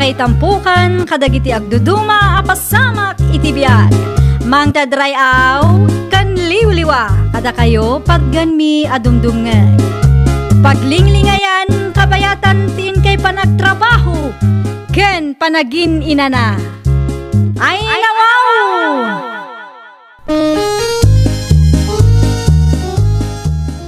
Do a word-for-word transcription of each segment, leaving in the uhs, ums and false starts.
Ay tampukan kadagiti agduduma a pasamak iti biag. Mangted ray-aw ken liwliwa kadakayo patgenmi a dumdumngeg. Paglinglingayan kabayatan ti inkay panagtrabaho ken panagin-inana. Ay, nawaw!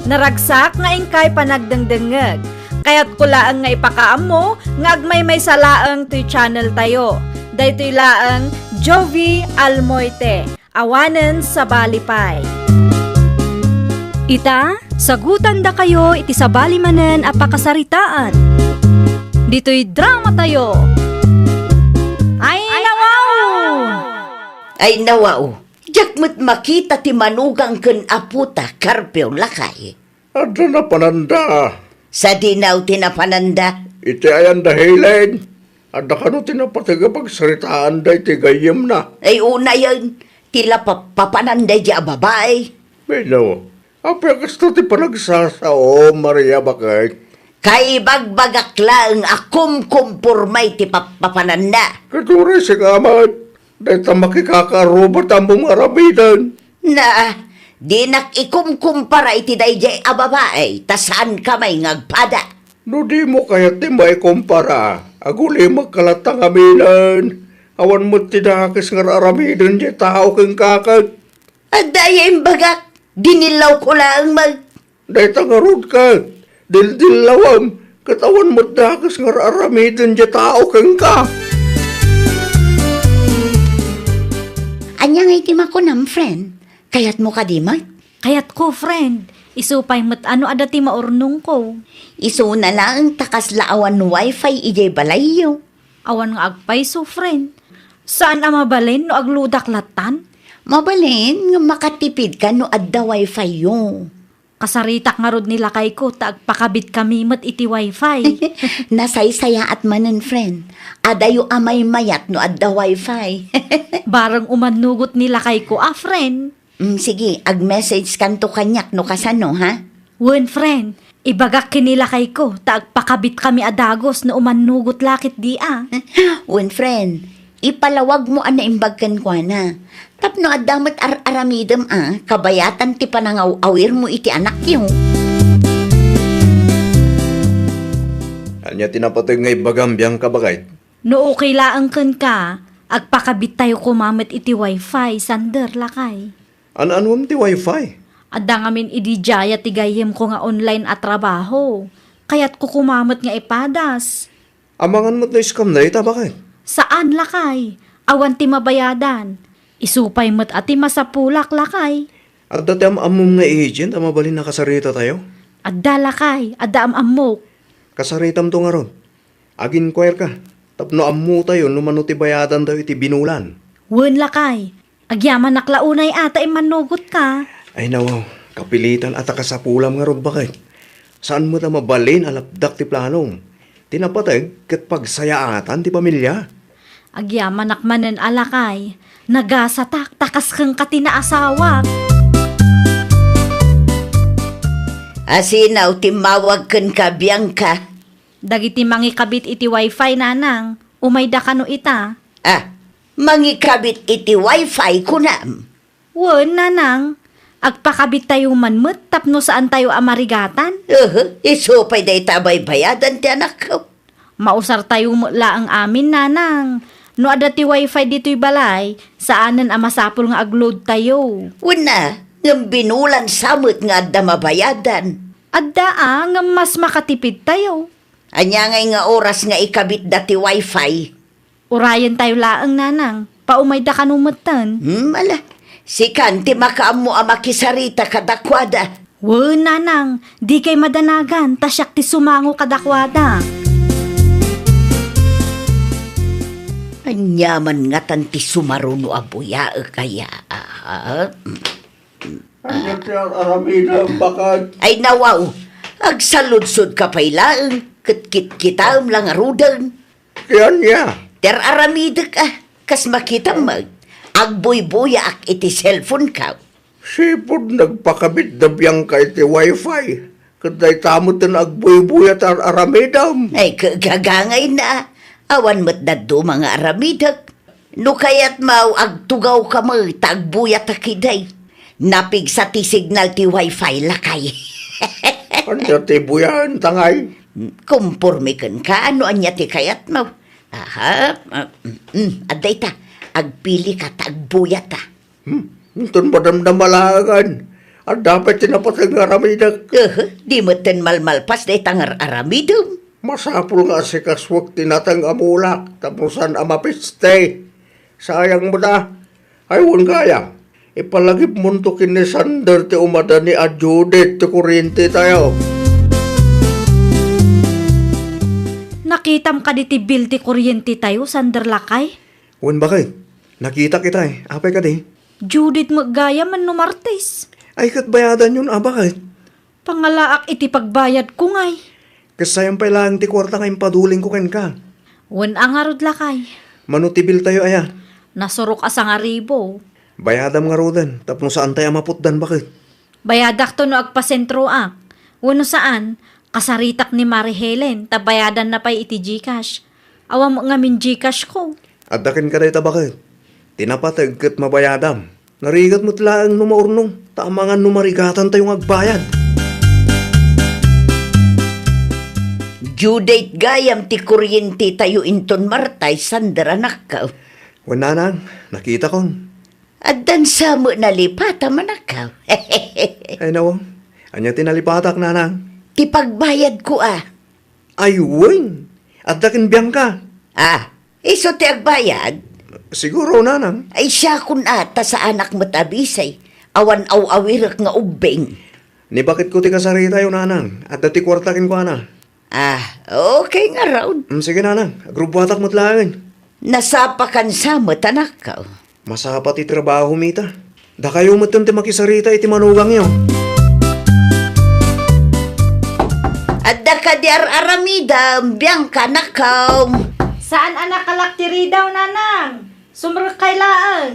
Naragsak nga inkay panagdengdengngeg. Kayatko laeng nga ipakaammo nga agmaymaysa laeng toy channel tayo. Daytoy laeng Jovi Almoite, awanen sabali pay. Ita, sagutandakayo iti sabali manen a pakasaritaan. Ditoy drama tayo. Ay, nawaw! Ay, nawaw! Diak met makita ti manugang ken apota, Carpio, lakay. Adda napananda. Sadino ti napananda? Iti ayanda, Helen. Adda kano ti napateg a pagsaritaanda iti gayyemna? Ay, unayen, ti la pa-, papananda iti a babae. Bueno, apay a kasta ti panagsasao, Maria, baket? Kaibagbagak laeng a kumkumporma iti pap-, papananda. Ket uray sika met, dayta makikakaarruba ti ammom nga aramiden. Na, dinak ikumkumpara iti daydiay a babae, ta saan ka may nga agpada. No dimo kayat ti maikumpara, agulimekka latta ngaminen. Awan met ti dakes nga ar-aramiden diay tao kenka ket. Adda aya imbagak, dinillawko laeng met. Dayta ngarud ket dildillawem, ket awan met dakes nga ar-aramiden diay tao kenka. Ania ngay ti makunam, friend? Kayatmo kadi met? Kayatko, friend. Isu pay met a no adda ti maurnongko. Isuna laeng ta kasla awan wifi idiay balayyo. Awan nga agpayso, friend. Saan a mabalin no agludak lattan? Mabalin nga makatipidka no adda wifi-yo. Kasaritak ngarud ni lakayko ta agpakabitkami met iti wifi. Nasaysayaat manen, friend. Adayo a maymayat no adda wifi. Bareng umannugot ni lakayko a, friend. Mm, sige, ag-message kanto kaniak no kasano, ha? Wen, friend. Ibagak ken ni lakayko ta agpakabitkami a dagus no umannugot la ketdi a. Wen, friend. Ipalawagmo a naimbag kenkuana. Tapno adda met ar-aramidem a kabayatan ti panangaw-awirmo iti anakyo. Ania ti napateg nga ibagam, Bianca, baket? No okay laeng kenka, agpakabittayo koma met iti wifi, Sander, lakay. An-anuem ti wifi? Adda ngamin idi diay ti gayyemko nga online a trabaho. Kayatko koma met nga ipadas. Amangan met no scam dayta, baket? Saan, lakay. Awan ti mabayadan. Isu pay met a ti masapulak, lakay. Adda ti am-ammom nga agent a mabalin a kasaritatayo? Adda, lakay. Adda am-ammok. Kasaritamto ngarud. Ag-inquire ka tapno ammotayo no mano ti bayadantayo iti binulan. Wen, lakay. Agyamanak la unay a ta immannugotka. Ay, nawaw, kapilitan a ta kasapulam ngarud, baket. Saan met a mabalin a lapdak ti planom. Ti napateg ket pagsayaatan ti pamilia. Agyamanak manen a, lakay. Nagasatak ta kas kenka ti naasawak. Asino timmawag kenka, Bianca? Dagiti mangikabit iti wifi, nanang. Umayda kano ita? Ah, mangikabit iti wifi, kunam? Wen, nanang. Agpakabittayo man met tapno saantayo a marigatan. Uhu, isu pay dayta a baybayadan ti anakko. Mausartayo met laeng amin, nanang. No adda ti wifi ditoy balay, saanen a masapul nga agloadtayo. Wen a, ngem binulan sa met nga adda mabayadan. Adda a, ngem mas makatipidtayo. Ania ngay nga oras nga ikabitda ti wifi? Urayentayo laeng, nanang. Paumayda kano metten. Hmm, ala. Sikan ti makaammo a makisarita kadakuada. Wen, nanang. Dikay madanagan, ta siak ti sumango kadakuada. Ania man ngatan ti sumaruno a buyaek aya, ah? Ania ti ar-aramidem, baket? Ay, nawaw, agsaludsodka pay laeng, ket kitkitaem la ngaruden. Ti ania? Ti ar-aramidek, ah, kas makitam met, agbuybuyaak iti cellphone-ko. Sipud nagpakabit da Bianca iti wifi, ket dayta metten agbuybuya ti ar-aramidem. Ay, ka-, gagangayna, ah. Awan met dadduma nga aramidek. No kayatmo, agtugawka met ta agbuyatak idiay. Napigsa ti signal ti wifi, lakay. Ania ti buyaenta ngay? Komporme kenka no ania ti kayatmo. Aha, ah, mm, mm, adda ita. Agpilika ta agbuyata. Hmm, inton madamdama laengen, adda pay ti napateg nga aramidek. Eh, di metten malmalpas dayta nga ar-aramidem. Masapul nga asikasuek ti nateng a mulak tapno saan a mapiste. Sayang met a. Ay, wen gayam, ipalagipmonto ken ni Sander ti umadani a due date ti kuryentetayo. Nakitam kadi ti bill ti kuryentetayo, Sander lakay? Wen, baket. Nakitak itay. Apay kadi? Due date met gayam no Martes. Ay, ket bayadanyon a, baket? Pangalaak iti pagbayadko ngay. Ket sayang pay laeng ti kuarta nga impadulingko kenka. Wen a ngarud, lakay. Mano ti billtayo aya? Nasurok a sangaribu. Bayadam ngaruden tapno saantay a maputdan, baket. Bayadakto no agpasentroak. Wenno saan, kasaritak ni Mari Helen ta bayadanna pay iti GCash. Awan met ngamin GCash ko. Adda kenka dayta, baket. Ti napateg ket mabayadam. Narigat met laeng no maurnong, ta amangan no marigatantayo nga agbayad. Due date gayam ti kuryentetayo inton Martes, Sander anakko. Wen, nanang, nakitakon. Addan sa met nalipatam, anakko. Ay, nawaw. Ania ti nalipatak, nanang? Ti pagbayadko a. Ay, wen. Adda ken Bianca. Ah, isu ti agbayad? Siguro, nanang. Ay, siakon a, ta saanak met a bisi. Awan aw-awirek nga ubbing. Ni baketko ti kasaritayo, nanang. Adda ti kuarta kenkuana. Ah, okay ngarud. Mm, sige, nanang. Agrubbuatak met laeng. Nasapakan sa met, anakko. Masapa ti trabaho, mita. Dakayo metten ti makisarita iti manugangyo. Adda kadi ar-aramidem, Bianca, anakko? Saan a nakalak ti ridaw, nanang. Sumrekkay laeng.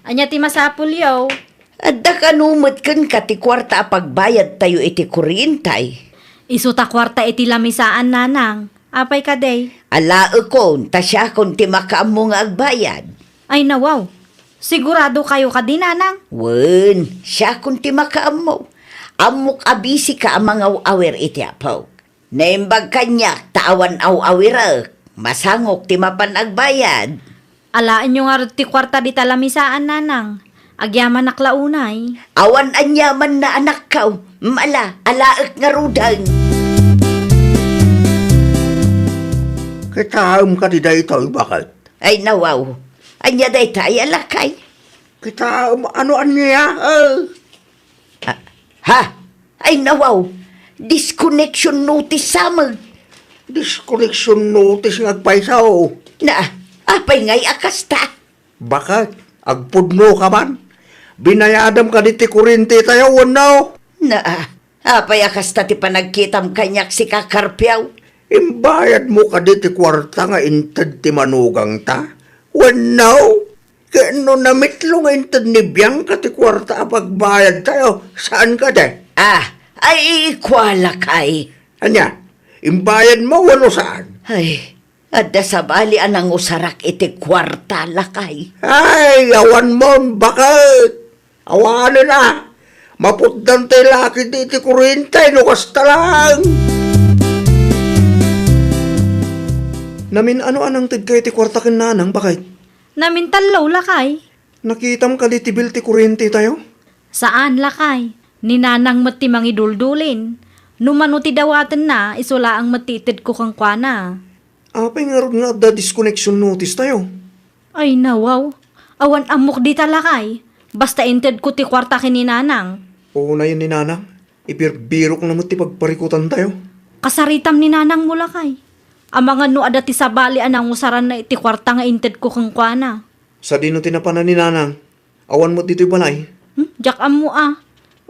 Ania ti masapulyo? Adda kano met kenka ti kuarta a pagbayadtayo iti kuryente? Isu ta kuarta iti lamisaan, nanang. Apay kadi? Alaekon, ta siakon ti makaammo nga agbayad. Ay, nawaw. Siguradokayo kadi, nanang? Wen, siakon ti makaammo. Ammok a bisika a mangaw-awir iti apok. Naimbag kaniak ta awan aw-awirek. Masangok ti mapan agbayad. Alaenyo ngarud ti kuarta dita lamisaan, nanang. Agyamanak la unay. Awan aniamanna, anakko. Mala, alaek ngaruden. Kitaem kadi daytoy, baket? Ay, nawaw. Ania dayta, ay, lakay? Kitaem, ano ania? Eh. Ah, ha? Ay, nawaw. Disconnection notice sa met. Disconnection notice nga agpayso. Na, apay ngay a kasta? Baket, agpudno ka man. Binayadam kadi ti kuryentetayo, wenno? Na, apay a kasta ti panagkitam kaniak, sika, Carpio? Imbayadmo kadi ti kuarta nga inted ti manugangta? Wenno? Ken no namitlo nga inted ni Bianca ti kuarta a pagbayadtayo, saan kadi? Ah, ay, ikua, lakay. Ania, imbayadmo wenno saan? Ay, adda sabali a nangusarak iti kuarta, lakay. Ay, awanmon, baket. Awanen a. Maputdan tay laki ti iti kuryente no kasta laeng. Namin-ano a nangtedka iti kuarta ken nanang, baket? Namin tallo, lakay. Nakitam kadi ti bill ti kuryentetayo? Saan, lakay. Ni nanang met ti mangiduldulin. No mano ti dawatenna, isu laeng met ti itedko kenkuana. Apay ngarud nga adda disconnection notice tayo? Ay, nawaw. Awan ammok dita, lakay. Basta intedko ti kuarta ken ni nanang. Unayen ni nanang. Ibirbirok na met ti pagparikutan tayo. Kasaritam ni nanang mo, lakay. Amangan no adda ti sabali a nangusaranna iti kuarta nga intedko kenkuana. Sadino ti napanan ni nanang? Awan met ditoy balay? Hmm, diak ammo a.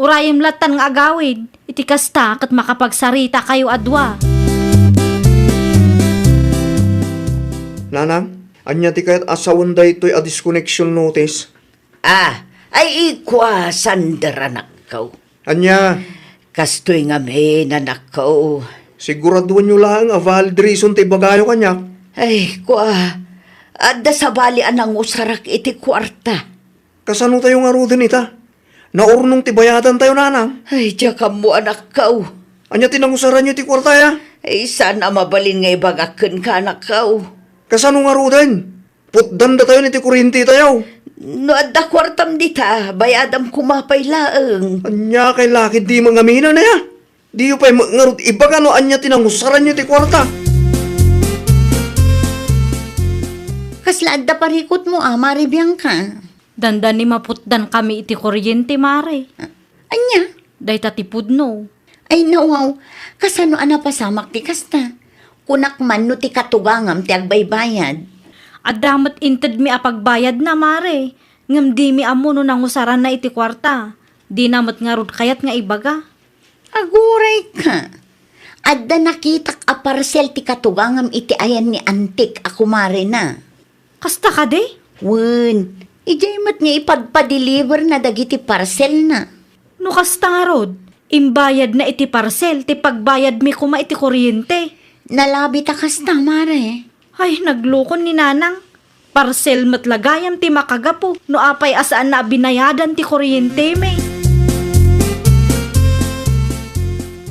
Urayem lattan nga agawid. Iti kasta, ket makapagsarita kayo a dua. Nanang, ania ti kayat a sawen daytoy a disconnection notice? Ah, ay ikua, Sander, anakko. Ania? Kastoy ngamin, anakko. Siguraduanyo laeng a valid reason ti ibagayo kaniak. Ay, kua, adda sabali a nangusarak iti kuarta. Kasano tayo ngaruden ita? Naurnong ti bayadan tayo, nanang. Ay, diak ammo, anakko. Ania ti nangusaranyo iti kuarta, ya? Ay, saan a mabalin nga ibagak kenka, anakko. Kasano ngaruden? Putdan datayon iti kuryente tayo. No adda kuartam dita, bayadam koma pay laeng. Ania kay lakid di mangamina na, ya? Diyo pay met ngarud ibaga no ania ti nangusaranyo iti kuarta. Kasla adda parikutmo a, Mare Bianca? Dandani maputdan kami iti kuryente, Mare. A-, ania? Dayta ti pudno. Ay, nawaw, kasano a napasamak ti kasta? Kunak man no ti katugangam ti agbaybayad. Adda met intedmi a pagbayadna, Mare, ngem dimi ammo no nangusaranna iti kuarta. Dina met ngarud kayat nga ibaga. Aguray ka. Adda nakitak a parcel ti katugangam iti ayan ni Antik a kumarena. Kasta kadi? Wen, idiay met nga ipadpadeliverna dagiti parcelna. No kasta ngarud, imbayadna iti parcel ti pagbayadmi koma iti kuryente. Nalabi ta kasta, Mare. Ay, naglukon ni Nanang. Parcel met la gayam ti makagapu no apay a saanna a binayadan ti kuryentemi.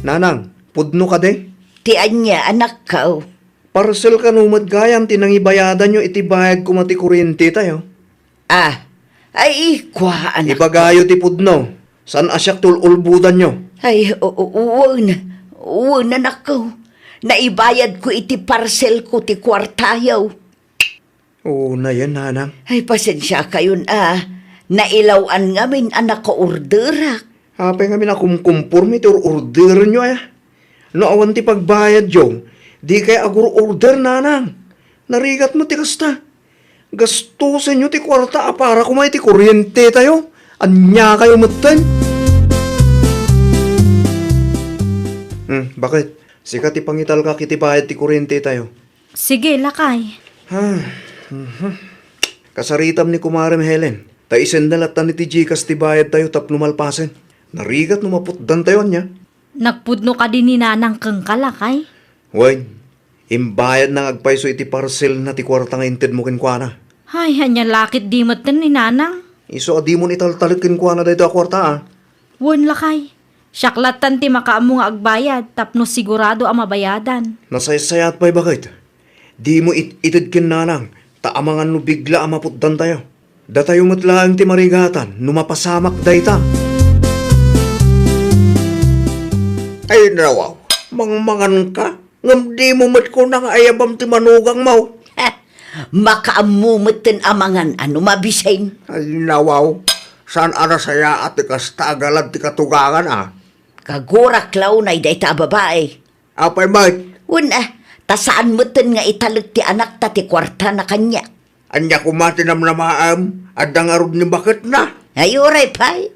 Nanang, pudno kadi? Ti ania, anakko? Parcel kano met gayam ti nangibayadanyo iti bayad koma ti kuryente tayo? Ah, ay, kua, anak. Ibagayo ti pudno. Saan a siak ti ul-ulbodanyo? Ay, o-, o-, wen, wen, anakko. Naibayadko iti parcelko ti kuartayo. Oo, nayan, nanang. Ay, pasensiakayon a. Nailaw-an ngamin a nakaorderak. Apay ngamin a kumkumporme ti or-orderenyo, aya? No awan ti pagbayadyo, dikay agur-order, nanang. Narigat met ti kasta. Gastosenyo ti kuarta a para koma iti kuryente tayo. Aniakayo metten? Hmm, bakit? Sika ti pangitalkak iti bayad ti kuryente tayo. Sige, lakay. Ah, mhm. Kasaritam ni Kumarem Helen. Ta isenda lattan iti Gcash ti bayad tayo tapno malpasen. Narigat no maputdan tayo, ania? Nagpudno kadi ni Nanang kenka, lakay? Wen, imbayadna nga agpayso iti parcelna ti kuarta nga intedmo kenkuana. Ay, ania lakit di metten ni Nanang? Isu a dimon italtalek kenkuana daytoy a kuarta, a. Wen, lakay. Siak lattan ti makaammo nga agbayad tapno sigurado a mabayadan. Nasaysayat pay, baket. Dimo it-ited ken Nanang, ta amangan no bigla a maputdan tayo. Datayo met laeng ti marigatan no mapasamak dayta. Ay, nawaw, mangmangan ka? Ngem dimo met kuna nga ayabam ti manugangmo. Makaammo metten a mangan a no mabisin. Ay, nawaw, saan a nasayaat ti kasta a galad ti katugangan, a. Kagurak la unay dayta a babai. Apay met? Wen, a, ta saan metten nga italek ti anakta ti kuartana kaniak. Ania koma ti namnamaem? Adda ngarud ni baketna? Ay, uray pay.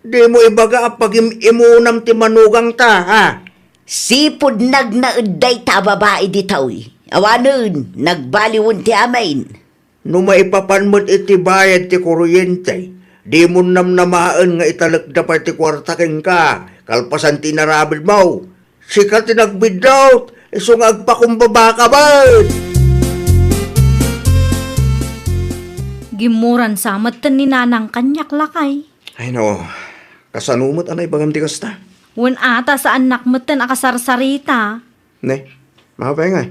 Dimo ibaga a pagim-imunam ti manugangta, ha? Sipud nagnaed dayta a babai ditoy. Awanen, nagbaliwen ti amin. No maipapan met iti bayad ti kuryente, dimon namnamaen nga italekda pay ti kuarta kenka, kalpasan ti inaramidmo. Sika ti nagbidlaw, isu nga agpakumbabaka met. Gimmuran sa metten ni Nanang kaniak, lakay. Ay, no. Kasano met a naibagam ti kasta? Wen, a, ta saannak metten a kasarsarita. Ne, mapay nga.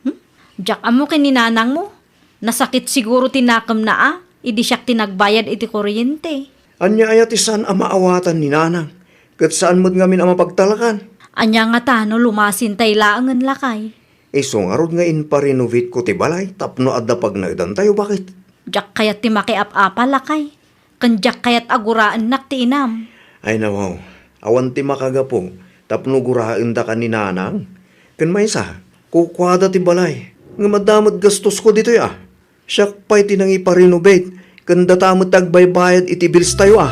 Hmm? Diak ammo ken ni Nanangmo. Nasakit siguro ti nakemna a, idi siak ti nagbayad iti kuryente. Ania aya ti saan a maawatan ni Nanang? Ket saan met ngamin a mapagtalakan? Ania ngata no lumasintay laengen, lakay? Isu ngarud nga imparenovateko ti balay tapno adda pagnaedantayo, baket. Diak kayat ti makiap-apa, lakay. Ken diak kayat a guraennak ti inam. Ay, nawaw, awan ti makagapu tapno guraendaka ni Nanang. Ken maysa, kukuada ti balay, ngem adda met gastosko ditoy, a. Siak pay ti nangiparenovate, ken data met ti agbaybayad iti bills tayo, a.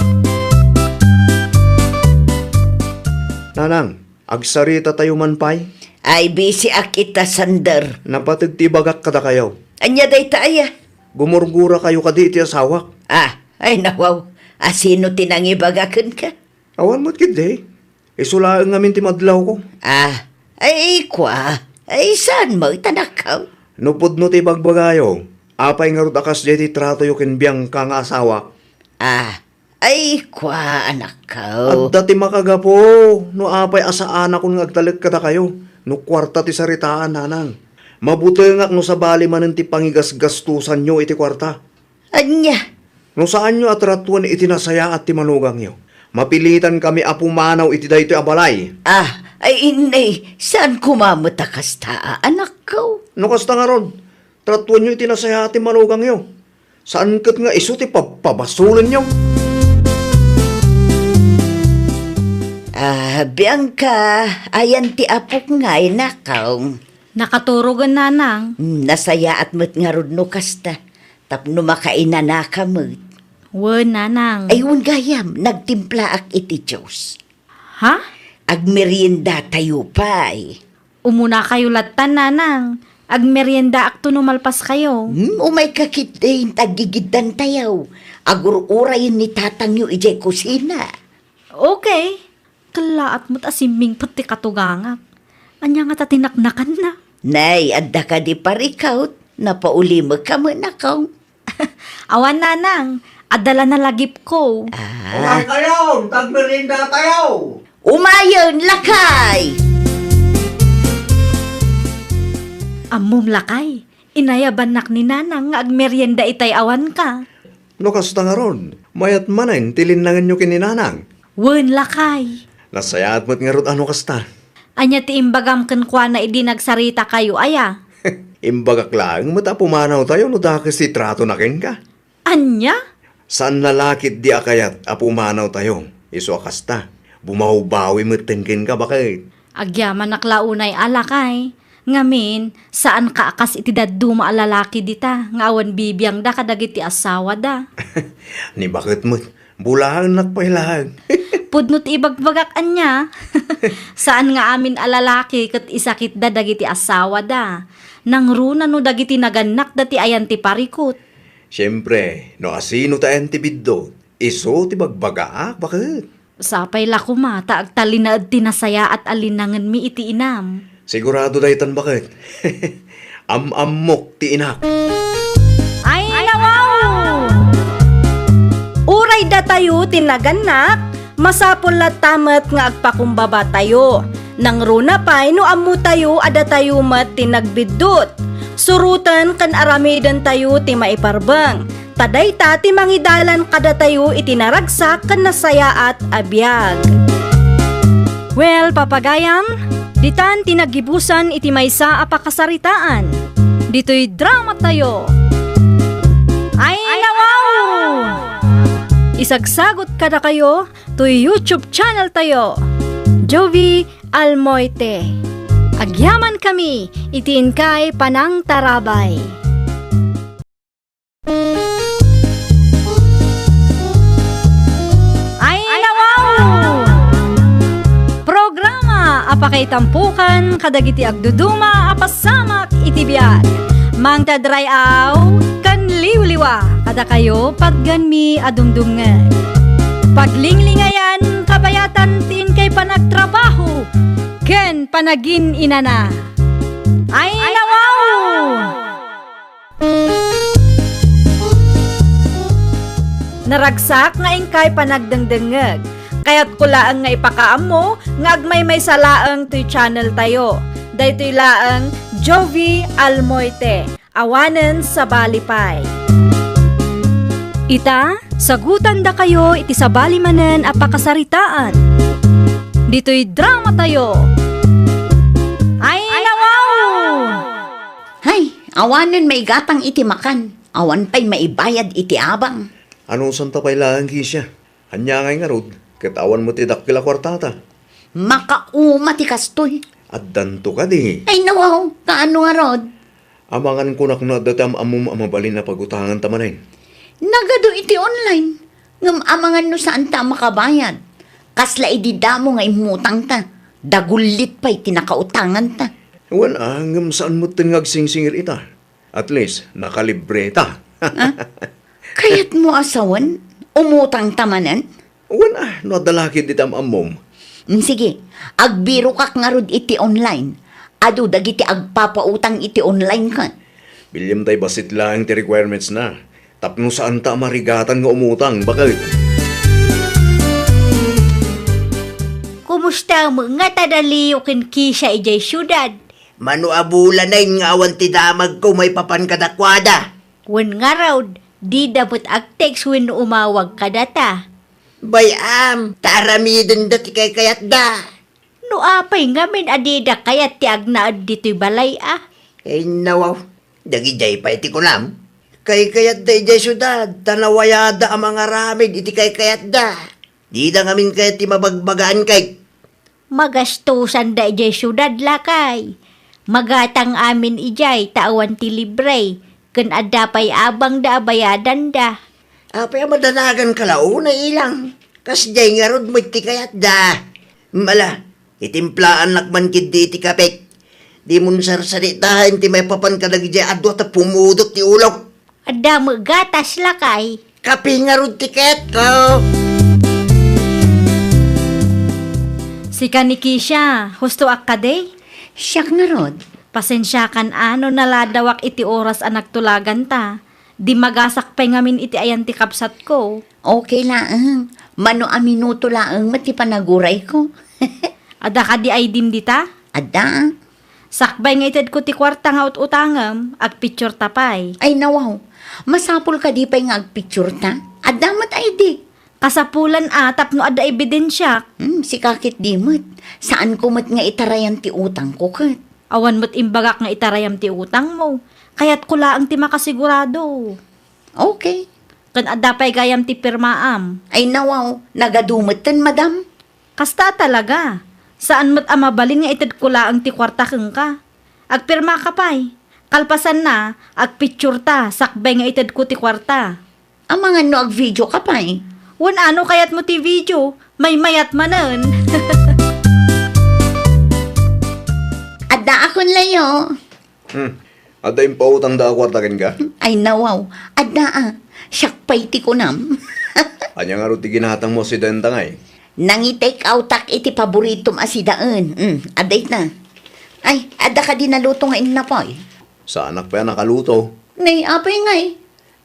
Nanang, agsarita tayo man pay? Ay, busy ak ita, Sander. Napateg ti ibagak kadakayo. Ania dayta aya? Gumurgura kayo kadi iti asawak. Ah, ay, nawaw. Asino ti nangibaga kenka? Awan met ketdi. Isu laeng ngamin ti madlawko. Ah, Ay, kua, ay, saan met, anakko? No pudno ti ibagbagayo, apay ngarud a kasdiay ti tratoyo ken Bianca nga asawak? Ah, ay, kua, anakko. Adda ti makagapu no apay a saanakon nga agtalek kadakayo no kuarta ti saritaan, nanang. Mabutengak no sabali manen ti pangigasgastosanyo iti kuarta. Ania? No saanyo a tratuen iti nasayaat ti manugangyo, mapilitankami a pumanaw iti daytoy a balay. Ah, ay, inay, saan koma met a kasta, anakko? No kasta ngarud, tratuenyo iti nasayaat ti manugangyo. Saan ket nga isu ti pabpabasolenyo. Ah, Bianca, ayan ti apok ngay, anakko? Nakaturogen, nanang. Hmm, nasayaat met ngarud no kasta. Tapno makainanaka met. Wen, nanang. Ay, wen gayam, nagtimplaak iti juice. Ha? Agmeriendatayo pay. Umunakayo lattan, nanang. Agmeriendaakto no malpaskayo. Hmm, umayka ketdin ta aggigiddantayo. Agur-urayen ni tatangyo idiay kusina. Okay. Kellaat met a simmingpet ti katugangak. Ania ngata ti naknakanna? Nay, adda kadi parikut? Napaulimekka met, anakko? Awan, nanang. Adda la nalagipko. Ah. Umaykayon, tagmeriendatayo. Umayen, lakay! Ammom, lakay, inayabannak ni nanang nga agmerienda itay awanka. No kasta ngarud, mayat manen ti linnangenyo ken ni nanang. Wen, lakay. Nasayaat met ngarud a no kasta. Ania ti imbagam kenkuana idi nagsaritakayo, aya? Imbagak laeng met a pumanawtayo no dakes ti tratona kenka. Ania? Saanna la ketdi a kayat a pumanawtayo, isu a kasta. Bumawbawi metten kenka, baket. Agyamanak la unay a, lakay. Ngamin, saanka a kas iti dadduma a lalaki dita nga awan bibiangda kadagiti asawada. Ni baket met, bulaennak pay laeng. Pudno ti ibagbagak ania. Saan nga amin a lalaki ket isakitda dagiti asawada. Nangruna no dagiti nagannakda ti ayan ti parikut. Siempre, no asino ti ayan ti biddut, isu ti bagbagaak, baket. Sapay la koma ta agtalinaed ti nasayaat a linnangenmi iti inam. Sigurado daytan, baket. Am-ammok ti inak. Ay, nawaw! Uray datayo ti nagannak, masapul latta met nga agpakumbabatayo. Nangruna pay no ammotayo a datayo met ti nagbiddut. Suroten ken aramidentayo ti maiparbeng. Ta dayta ti mangidalan kadatayo iti naragsak ken nasayaat a biag. Well, papagayam, ditan ti naggibusan iti maysa a pakasaritaan. Ditoy dramatayo. Ay, nawaw! Isagsagot kadakayo toy YouTube channel tayo, Jovie Almoite. Agyamankami iti inkay panangtarabay. Ay, nawaw! Programa a pakaitampokan kadagiti agduduma a pasamak iti biag. Mangted ray-aw ken liwliwa kadakayo patgenmi a dumdumngeg. Paglinglingayan kabayatan ti inkay panagtrabaho ken panagin-inana. Ay, nawaw! Naragsak nga inkay panagdengdengngeg. Kayatko laeng nga ipakaammo nga agmaymaysa laeng toy channel tayo. Daytoy laeng Jovie Almoite, awanen sabali pay. Ita, sagutandakayo iti sabali manen a pakasaritaan. Ditoy dramatayo. Ay, nawaw! Hay, awanen maigatang iti makan, awan pay maibayad iti abang. Anusanta pay laeng, Kesia? Ania ngay ngarud, ket awan met ti dakkel a kuartata? Makauma ti kastoy. Addanto kadi? Ay, nawaw, kaano ngarud? Amangan kunak no adda ti am-ammom a mabalin a pagutanganta manen. Nagadu iti online, ngem amangan no saanta a makabayad. Kasla idi damo nga immutangta, dagullit pay ti nakautanganta. Wen a, ngem saan metten nga agsingsingir ita. At least, nakalibre ta. Ah? Kayatmo a sawen? Umutangta manen? Wen a, no adda la ketdi ti am-ammom. Mm, sige, agbirokak ngarud iti online. Adu dagiti agpapautang iti online ket. Biliam tay bassit laeng ti requirements na. Tapno saan ta a marigatan nga umutang, baket. Kumusta met nga tadaliyo ken Kisha idiay siudad? Mano a bulanen nga awan ti damagko maipapan kadakuada. Wen ngarud, dida met agtext wenno umawag kadata. Bay-am, ta aramidenda ti kaykayatda. No apay ngamin a dida kayat ti agnaed ditoy balay a? Ay, nawaw. Dagidiay pay ti kunam. Kaykayatda idiay siudad, ta nawayada a mangaramid iti kaykayatda. Dida ngamin kayat ti mabagbagaan kay. Magastusanda idiay siudad, lakay. Magatang amin idiay, ta awan ti libre, ken adda pay abangda a bayadanda. Apay a madanagan ka la unay, ilang? Kasdiay ngarud met ti kayatda. Mala, itimplaannak man ketdi iti kapek. Dimon sarsaritaen ti maipapan kadagidiay adu ta pumudot ti ulok. Adda met gatas, lakay. Kape ngarud ti kayatko. Sika ni Kisha, husto a kadi? Siak ngarud. Pasensiakan a no naladawak iti oras a nagtulaganta. Dimmagasak pay ngamin iti ayan ti kabsatko. Okay laeng. Mano a minuto laeng met ti panagurayko. Adda kadi I D-m dita? Adda. Sakbay nga itedko ti kuarta nga ut-utangem, agpictureta pay. Ay, nawaw. Masapul kadi pay nga agpictureta? Adda met I D. Kasapulan a tapno adda ebidensiak. Hmm, sika ketdi met. Saanko met nga itarayan ti utangko ket. Awan met imbagak nga itarayam ti utangmo. Kayatko laeng ti makasigurado. Okay. Ken adda pay gayam ti pirmaam. Ay, nawaw. Nagadu metten, madam. Kasta talaga. Saan met a mabalin nga itedko laeng ti kuarta kenka. Agpirmaka pay. Kalpasanna, agpictureta sakbay nga itedko ti kuarta. Amangan no agvideoka pay. Wen a no kayatmo ti video, maymayat manen. Addaakon layo. Hmm. Adda impautangda a kuarta kenka? Ay, nawaw. Adda a. Siak pay ti kunam. Ania ngarud ti ginatangmo a sidenta ngay? Nangi-take out-ak iti paboritom a sidaen. Hmm, adda ita. Ay, adda kadi naluto nga innapoy? Saanak pay a nakaluto. Nay, apay ngay?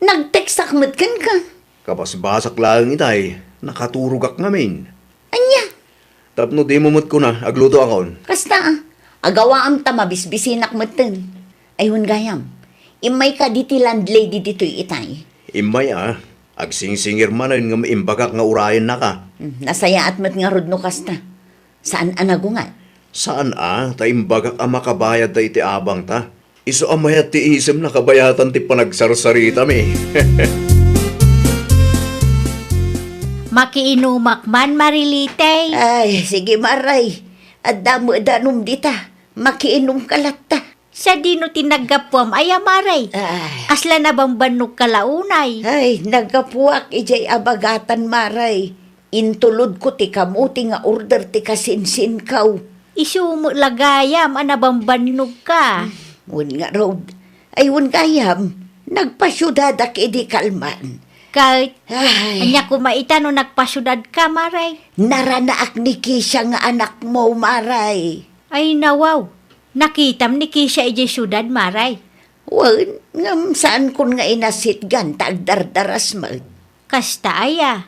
Nag-textak met kenka. Kabasbasak laeng itay, nakaturogak ngamin. Ania? Tapno dimo met kuna, aglutoakon. Kasta, a. Agawaam ta mabisbisinak metten. Ay, wen gayam. Immay kadi ti landlady ditoy itay. Immay a. Agsingsingir manen ngem imbagak nga urayennaka. Hmm, nasayaat met ngarud no kasta. Saan a nagungar? Saan a, ta imbagak a makabayadta iti abangta. Isu a mayat ti isemna kabayatan ti panagsarsaritami. Makiinumak man, Marilite. Ay, sige, Maray. Adda met danum dita. Makiinumka latta. Sadino ti naggapuam aya, Maray? Ay. Kasla nabambannogka la unay? Ay, naggapuak idiay abagatan, Maray. Intulodko ti kamote nga order ti kasinsinkaw. Isu met la gayam a nabambannogka. Wen ngarud, ay wen gayam, nagpasiudadak idi kalman. Ket, ay, ania koma ita no nagpasiudadka, Maray? Naranaak ni Kisha nga anakmo, Maray. Ay, nawaw. Nakitam ni Kisha idiay siudad, Maray? Wen, ngem saankon nga inasitgan ta agdardaras met. Kasta aya?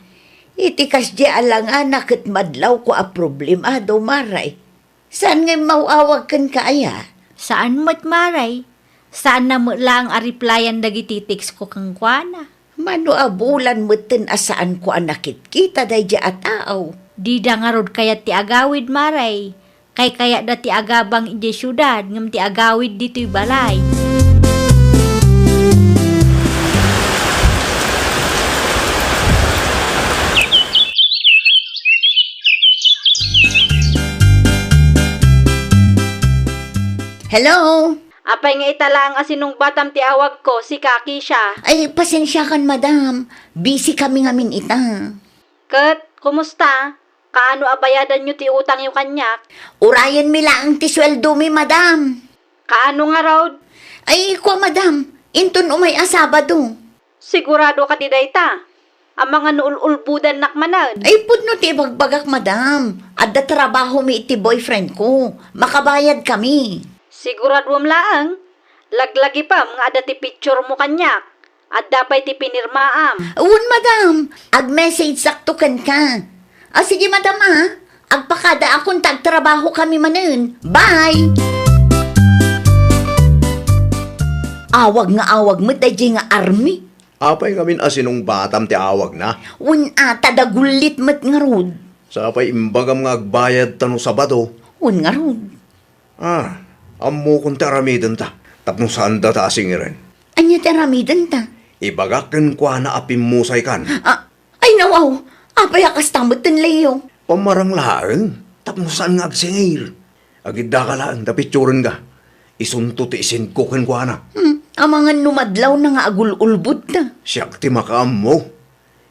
Iti kasdi a langana ket madlawko a problemado, Maray. Saan nga immaw-awag kenka aya? Saan met, Maray. Saanna met laeng a replyan dagiti textko kenkuana. Mano a bulan metten a saanko a nakitkita daydiay a tao. Dida ngarud kayat ti agawid, Maray. Kaykayatda ti agabang idiay siudad ngem ti agawid ditoy balay. Hello? Apay nga ita laeng a sinungbatam ti awagko, sika, Kisha? Ay, pasensiakan, madam. Busy kami ngamin ita. Ket, kumusta? Kaano a bayadanyo ti utangyo kaniak? Urayenmi laeng ti sueldomi, madam. Kaano ngarud? Ay, kua, madam, inton umay a Sabado. Sigurado kadi dayta? Amangan no ul-ulbodannak manen. Ay, pudno ti ibagbagak, madam. Adda trabahomi iti boyfriend ko. Makabayad kami. Siguraduam laeng, laglagipem nga adda ti picture mo kaniak. Adda pay ti pinirmaam. Wen, madam. Ag-message sakto kenka. Ah, sige, madam, ah. Agpakadaakon ta agtrabaho kami manen. Bye! Awag nga awag met daydiay nga Army. Apay ngamin a sinungbatam ti awagna? Wen, a, ta dagullit met ngarud. Sapay imbagam nga agbayad ta no Sabado. Wen ngarud. Ah, ammokon ti aramidenta, tapno saanda ta asingiren. Ania ti aramidenta? Ibagak kenkuana a pimmusaykan. Ah, ay, nawaw! Apay a kasta met, Leo? Pammarang laeng, tapno saan nga agsingir. Agiddaka laeng ta picturenka. Isunto ti isendko kenkuana. Hmm, amangan no madlawna nga agul-ulbodta. Siak ti makaammo.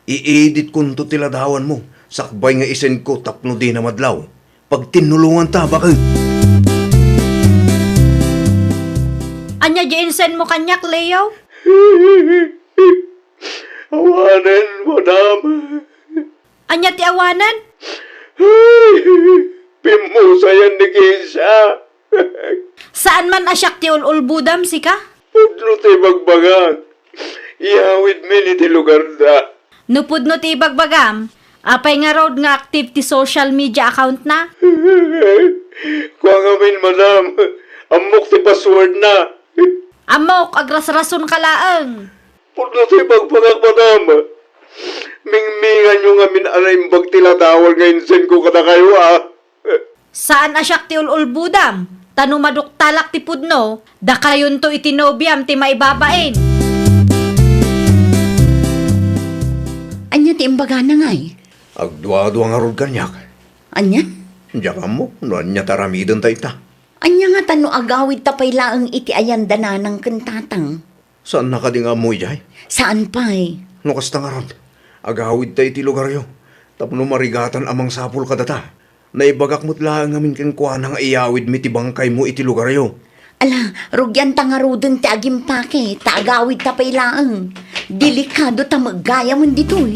I-editkonto ti ladawanmo, sakbay nga isendko tapno dina madlaw. Pagtinnulonganta, baket. Ania di insend mo kaniak, Leo? Awanen, madam. Ania ti awanen? Pimmusayan ni Keisha. Saan man a siak ti ul-ulbodam, sika? Pudno ti bagbagak. Iyawidmi iti lugarda. No pudno ti ibagbagam, apay ngarud nga active ti social media account na? Kua ngamin, madam. Ammok ti password na. Ammok, agrasrason ka laeng. Pudno ti ibagbagak, madam. Mingminganyo ngamin a naimbag ti ladawan nga insend ko kadakayo, a. Saan a siak ti ul-ulbodam, ta no maduktalak ti pudno, dakayonto iti nobiam ti maibabain. Ania ti imbagana ngay? Agduadua ngarud kaniak. Ania? Diak ammo no ania ti aramidenta ita. Ania ngata no agawidta pay laeng iti ayan da nanang ken tatang? Saanna kadi nga ammo idiay? Saan pay. No kasta ngarud, agawidta iti lugaryo tapno marigatan a mangsapul kadata. Naibagak met laeng ngamin kenkuana nga iyawidmi ti bangkaymo iti lugaryo. Ala, rugianta ngaruden ti agimpake, ta agawidta pay laeng. Delikado ta meggayam ditoy.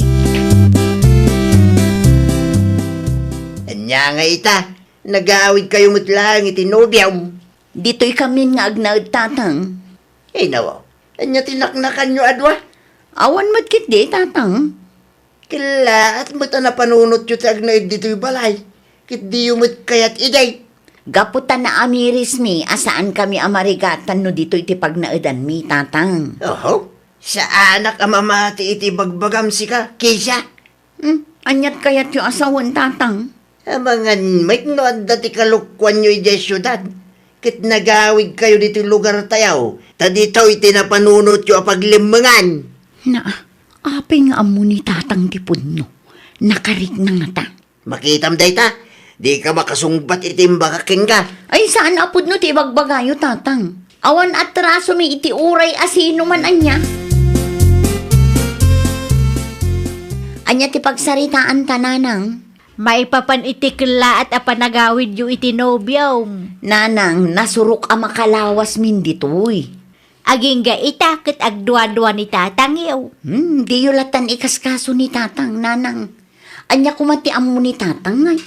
Ania nga ita? Nagawidkayo met laeng iti nobiam. Ditoy kamin nga agnaed, tatang. Ay, nawa. Ania ti naknakanyo a dua? Awan met ketdi, tatang. Kellaat met a napanunotyo ti agnaed ditoy balay, ket diyo met kayat idiay. Gapu ta naamirismi a saankami a marigatan no ditoy ti pagnaedanmi, tatang. Oho. Saanak a mamati iti bagbagam, sika, Keisha. Hmm, aniat kayatyo a sawen, tatang? Amangan met no adda ti kalokuanyo idiay siudad, ket nagawidkayo ditoy lugartayo, ta ditoy ti napanunotyo a paglemmengan. Na, apay nga ammo ni tatang ti pudno? Nakarikna ngata. Makitam dayta, dika makasungbat iti imbagak kenka. Ay, saan a pudno ti ibagbagayo, tatang. Awan atrasomi iti uray a sino man ania. Ania ti pagsaritaanta, nanang? Maipapan iti kellaat a panagawidyo iti nobiom. Nanang, nasurok a makalawasmin ditoy. Agingga ita ket agduadua ni tatangyo. Hmm, diyo latan ikaskaso ni tatang, nanang. Ania koma ti ammo ni tatang, ay?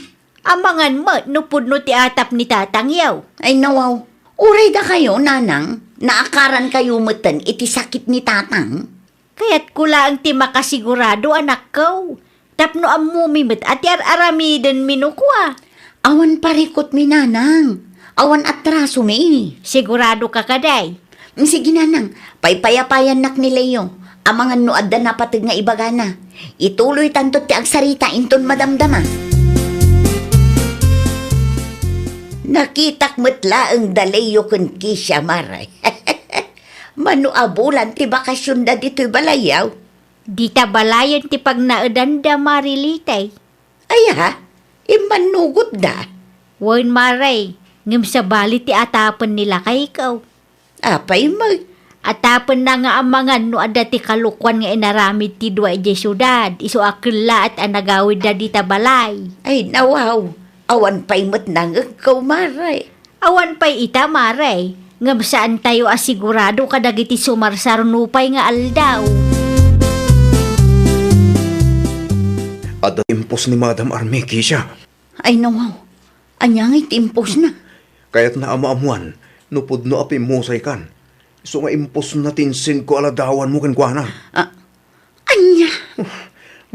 Amangan met no pudno ti atap ni tatangyo. Ay, nawaw. Uray dakayo, nanang, naakarankayo meten iti sakit ni tatang. Kayatko laeng ti makasigurado, anakko, tapno ammomi met a ti ar-aramidenmi no kua. Awan parikutmi, nanang. Awan atrasomi. Sigurado ka kadi? Mm, sige, nanang. Paypayapayannak ni Leo. Amangan no adda napateg nga ibagana. Ituloytanto ti agsarita inton madamdama. Nakitak met laeng da Leo ken Keisha, Mare. Mano a bulan ti bakasionda ditoy balayyo? Dita balayen ti pagnaedanda, Mare Litay. Aya, immannugotda? Wen, Mare, ngem sabali ti atapen ni lakayko. Apay met? Atapenna nga amangan no adda ti kalokuan nga inaramid ti dua idiay siudad, isu a kellaat a nagawidda dita balay. Ay, nawaw, awan pay met nangegko, Mare. Awan pay ita, Mare, ngem saantayo a sigurado kadagiti sumarsar nupay nga aldaw. Adda impos ni Madam Armi, Keisha. Ay, nawaw. Ania ngay ti imposna? Kayatna a maammuan no pudno a pimmusaykan. Isu nga imposna ti insendko a ladawanmo kenkuana. Ah, ania? Uf,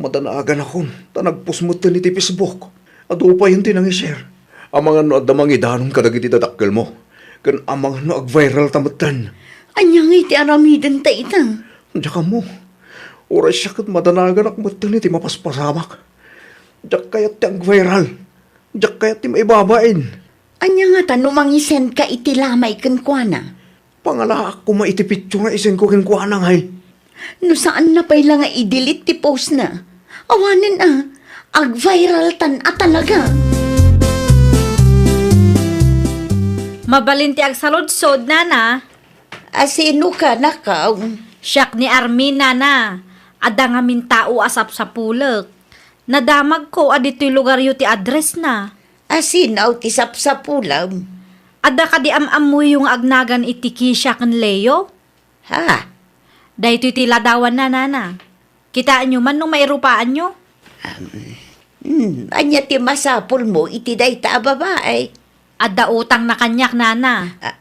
madanaganakon, ta nagpost metten iti Facebook. Adu payen ti nangi-share. Amangan no adda mangidanon kadagiti dadakkelmo. Ken amangan no ag-viral ta metten. Ania ngay ti aramidenta ita? Diak ammo. Uray siak ket madanaganak metten iti mapaspasamak. Diak kayat ti ag-viral. Diak kayat ti maibabain. Ania ngata no mangi-send ka iti lamay kenkuana? Pangalaak koma iti picture nga i-send ko kenkuana ngay. No saanna pay la nga i-delete ti postna. Awanen a, ag-viral tan a talaga. Mabalin ti agsaludsod, nana. A sino ka, nakaw? Siak ni Armin, nana. Adda ngamin tao a sapsapulek. Nadamagko a ditoy lugaryo ti addressna. A sino ti sapsapulem? Adda kadi am-ammoyo nga agnagan iti Keisha ken Leo? Ha? Daytoy ti ladawanna, nana. Kitaenyo man no mairupaanyo. Hmm, ania ti masapulmo iti dayta a babae? Adda utangna kaniak, nana. Ah,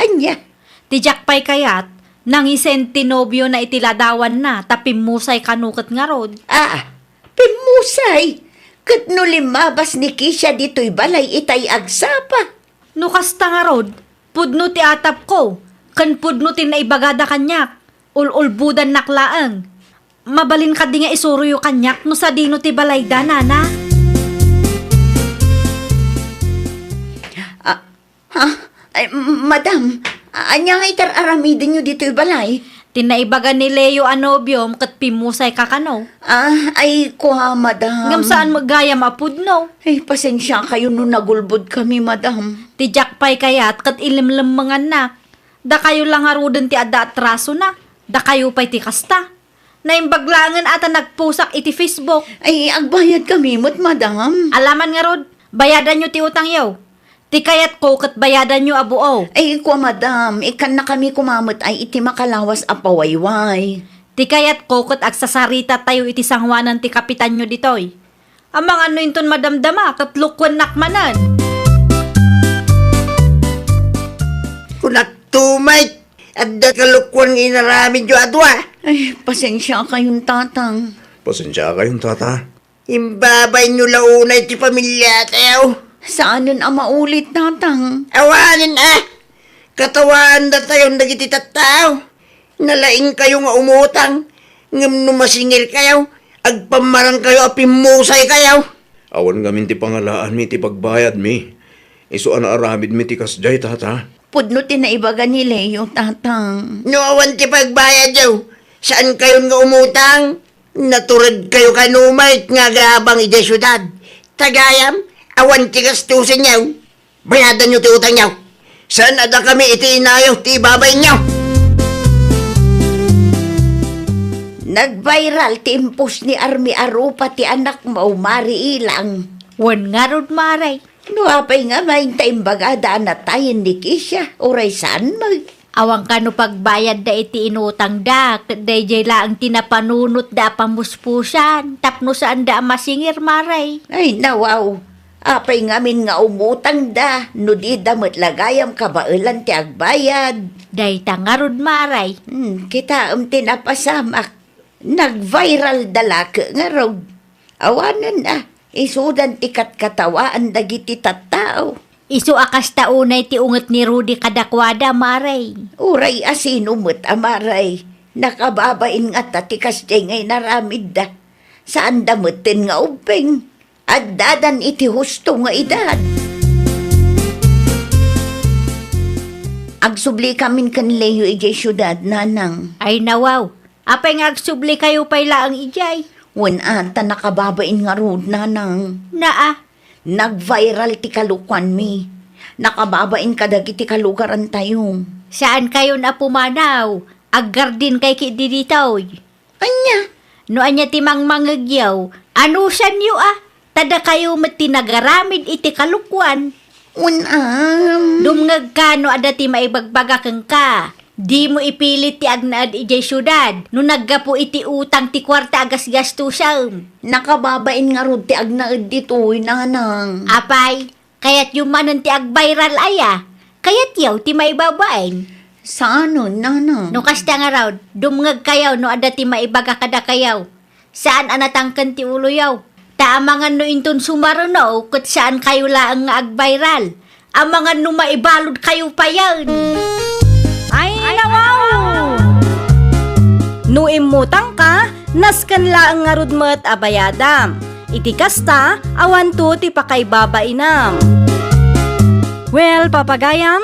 ania? Ti diak pay kayat, nangi-send ti nobiona iti ladawanna, ta pimmusay kano ket ngarud. Ah, pimmusay? Ket no limmabas ni Keisha ditoy balay itay agsapa? No kasta ngarud, pudno ti atapko, ken pudno ti naibagada kaniak. Ul-ulbodannak laeng. Mabalin kadi nga isuroyo kaniak no sadino ti balayda, nana? Ah, ha? Ay, m-, madam, ania nga itar-aramidenyo ditoy balay? Ti naibaga ni Leo a nobiom ket pimmusay ka kano. Ah, ay, kua, madam. Ngem saan met gayam a pudno. Ay, pasensia kayo no nagulbod kami, madam. Ti diak pay kayat ket ilimlemmengannak. Dakayo la ngaruden ti adda atrasona. Dakayo pay ti kasta. Naimbag laengen a ta nagposak iti Facebook. Ay, agbayad kami met, madam. Alaman ngarud, bayadanyo ti utangyo. Ti kayatko ket bayadanyo a buo. Ay, kua, madam, ikkannakami koma met ay iti makalawas a pawayway. Ti kayatko ket agsasaritatayo iti sangoanan ti kapitanyo ditoy. Amangan no inton madamdama ket lukuennak manen. Kunak tumay, adda kalukuan nga inaramidyo a dua. Ay, pasensia kayon, tatang. Pasensia kayon, tata. Imbabainyo la unay ti pamiliatayo. Saanen a maulit, tatang. Awanen a, katawaandatayon dagiti tattao. Nalaingkayo nga umutang, ngem no masingirkayo, agpammarangkayo a pimmusaykayo. Awan ngamin ti pangalaanmi iti pagbayadmi. Isu a naaramidmi ti kasdiay, tata. Pudno ti naibaga ni Leo, tatang. No awan ti pagbayadyo, saankayon nga umutang. Naturedkayo kano met nga agabang idiay siudad. Ta gayam, awan ti gastusenyo. Bayadanyo ti utangyo. Saan a dakami iti inayo ti ibabainyo? Nag-viral ti impos ni Army a rupa ti anakmo, Mari Ilang. Wen ngarud, Mare. No apay ngamin ta imbagada a natayen ni Keisha, uray saan met? Awan kano pagbayadda iti inutangda, ket daydiay laeng ti napanunotda a pamuspusan, tapno saanda a masingir, Mare. Ay, nawaw. Apay ngamin nga umutangda no dida met la gayam kabaelan ti agbayad? Dayta ngarud, Mare. Hmm, kitaem ti napasamak. Nag-viral da la ket ngarud. Awanen a, isudan ti katkatawaan dagiti tattao. Isu a kasta unay ti unget ni Rudy kadakuada, Mare. Uray a sino met a Mare, nakababain ngata ti kasdiay nga inaramidda. Saanda metten nga ubbing. Addadan iti husto nga edad. Agsubli kamin ken Leo idiay siudad, nanang. Ay, nawaw. Apay nga agsublikayo pay laeng idiay? Wen a, ta nakababain ngarud, nanang. Naa. Nag-viral ti kalukuanmi. Nakababain kadagiti kalugarantayo. Saankayon a pumanaw. Aggardinkay ketdi ditoy. Ania? No ania ti mangmangegyo, anusanyo a, ta dakayo met ti nagaramid iti kalukuan. Wen a. Dumngegka no adda ti maibagbaga kenka. Dimo ipilit ti agnaed idiay siudad no naggapu iti utang ti kuarta a gasgastusem. Nakababain ngarud ti agnaed ditoy, nanang. Apay, kayatyo manen ti agbayral aya? Kayatyo ti maibabain? Saanen, nanang. No kasta ngarud, dumngegkayo no adda ti maibaga kadakayo. Saan a natangken ti uloyo. Ta amangan no inton sumaruno, ket saankayo laeng nga agbayral. Amangan no maibaludkayo payen. Ay, nawaw! No immutangka, nasken laeng ngarud met a bayadam. Iti kasta, awanto ti pakaibabainam. Well, papagayam,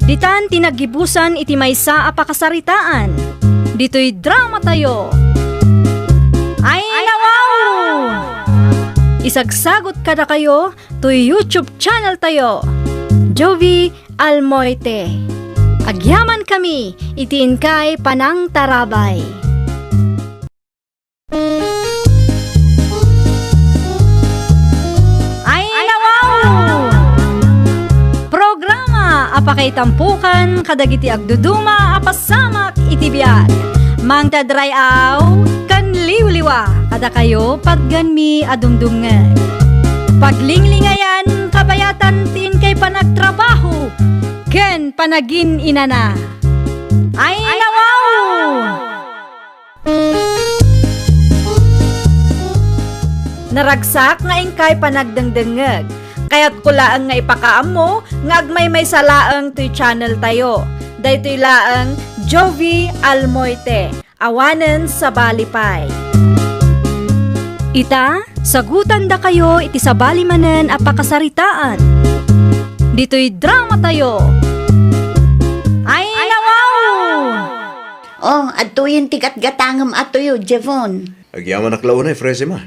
ditan ti naggibusan iti maysa a pakasaritaan. Ditoy dramatayo. Ay, nawaw! Isagsagot kadakayo toy YouTube channel tayo, Jovie Almoite. Agyaman kami iti inkay panangtarabay. Ay, nawaw! Programa a pakaitampukan kadagiti agduduma a pasamak iti biag. Mangted ray-aw ken liwliwa kadakayo patgenmi a dumdumngeg. Paglinglingayan, kabayatan ti inkay panagtrabaho ken panagin-inana. Ay, nawaw! Naragsak nga inkay panagdengdengngeg. Kayatko laeng nga ipakaammo nga agmaymaysa laeng toy channel tayo. Daytoy laeng Jovie Almoite, awanen sabali pay. Ita, sagutandakayo iti sabali manen a pakasaritaan. Ditoy dramatayo. Ay, nawaw! Oh, adtoyen ti gatgatangem a tuyo, Jevon. Agyamanak la unay, Fresima.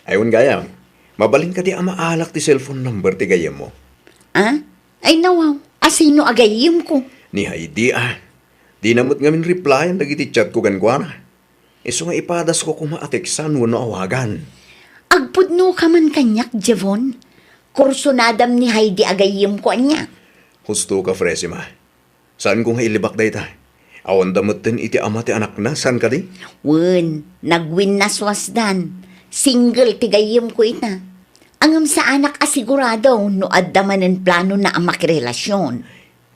Ay, wen gayam, mabalin kadi a maalak ti cellphone number ti gayyemmo? Ah? Ay, nawaw. A sino a gayyemko? Ni Heidi, a. Dina met ngamin replyan dagiti chatko kenkuana. Isu nga ipadasko koma a teksan wenno awagan. Agpudnoka man kaniak, Jevon. Kursunadam ni Heidi a gayyemko ania. Husto ka, Fresima. Saanko nga ilibak dayta. Awanda metten iti ama ti anakna, saan kadi? Wen, nagwinnaswasdan. Single ti gayyemko ita. Ngem saanak a sigurado no adda manen planona a makirelasion.